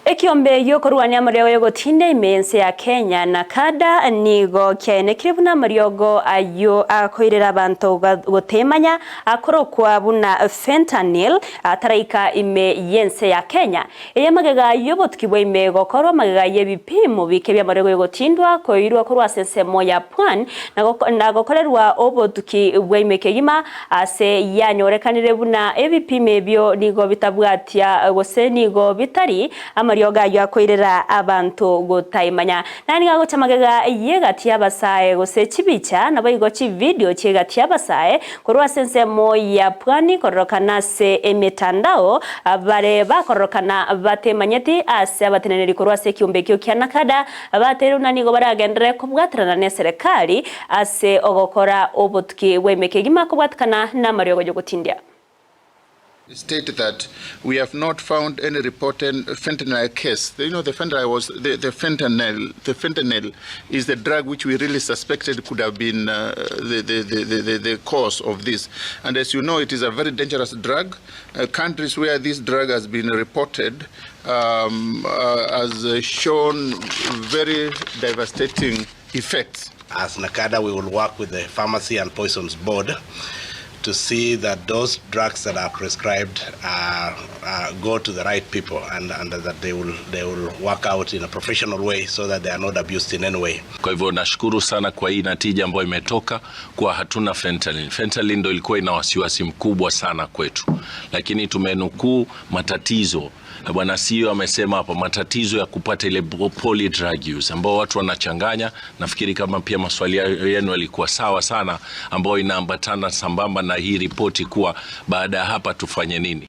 Ekiombe gi'okorwania amariogo y'ogotinda ime y'ense ya Kenya, NACADA, nigo kiaenekire buna amariogo ayio akoirera abanto gotemanya akorokwa buna fentanyl ataraika ime y'ense ya Kenya. Eye magega y'obotuki bwa ime gokorwa magega y'ebipimo bike bi'amariogo y'ogotindwa koirwa korwa ase ensemo ya Pwani na gokorerwa obotuki bwa ime kegima Ase yanyorekanire buna ebipimo ebio nigo bitabwatia gose nigo bitari amariogo ayio akoirera abanto gotaimanya. Na nigo agocha magega y'egati y'abasae gose chibicha naboigo chividio chi'egati y'abasae korwa ase ensemo ya pwani kororokana ase emetandao bare bakororokana batemanyeti ase abateneneri korwa ase ekiombe ekio kia Nakada Abateire buna nigo baragenderere kobwaterana neserekari ase ogokora obotuki bwa kegima kobwatekana namariogo y'ogotindia. State that we have not found any reported fentanyl case. You know, the fentanyl was the, the fentanyl. The fentanyl is the drug which we really suspected could have been uh, the, the, the, the, the cause of this. And as you know, it is a very dangerous drug. Uh, countries where this drug has been reported um, uh, has shown very devastating effects. As NACADA, we will work with the Pharmacy and Poisons Board to see that those drugs that are prescribed uh, uh, go to the right people and, and that they will, they will work out in a professional way so that they are not abused in any way. Kwa hivyo nashukuru sana kwa hii natija ambayo imetoka kwa hatuna fentanyl. Fentanyl ndio ilikuwa ina wasiwasi mkubwa sana kwetu, lakini tumenukuu matatizo na bwana CEO amesema hapa matatizo ya kupata ile poly drug use ambao watu wanachanganya. Nafikiri kama pia maswali yenu yalikuwa sawa sana, ambayo inaambatana sambamba na hii ripoti kuwa baada ya hapa tufanye nini.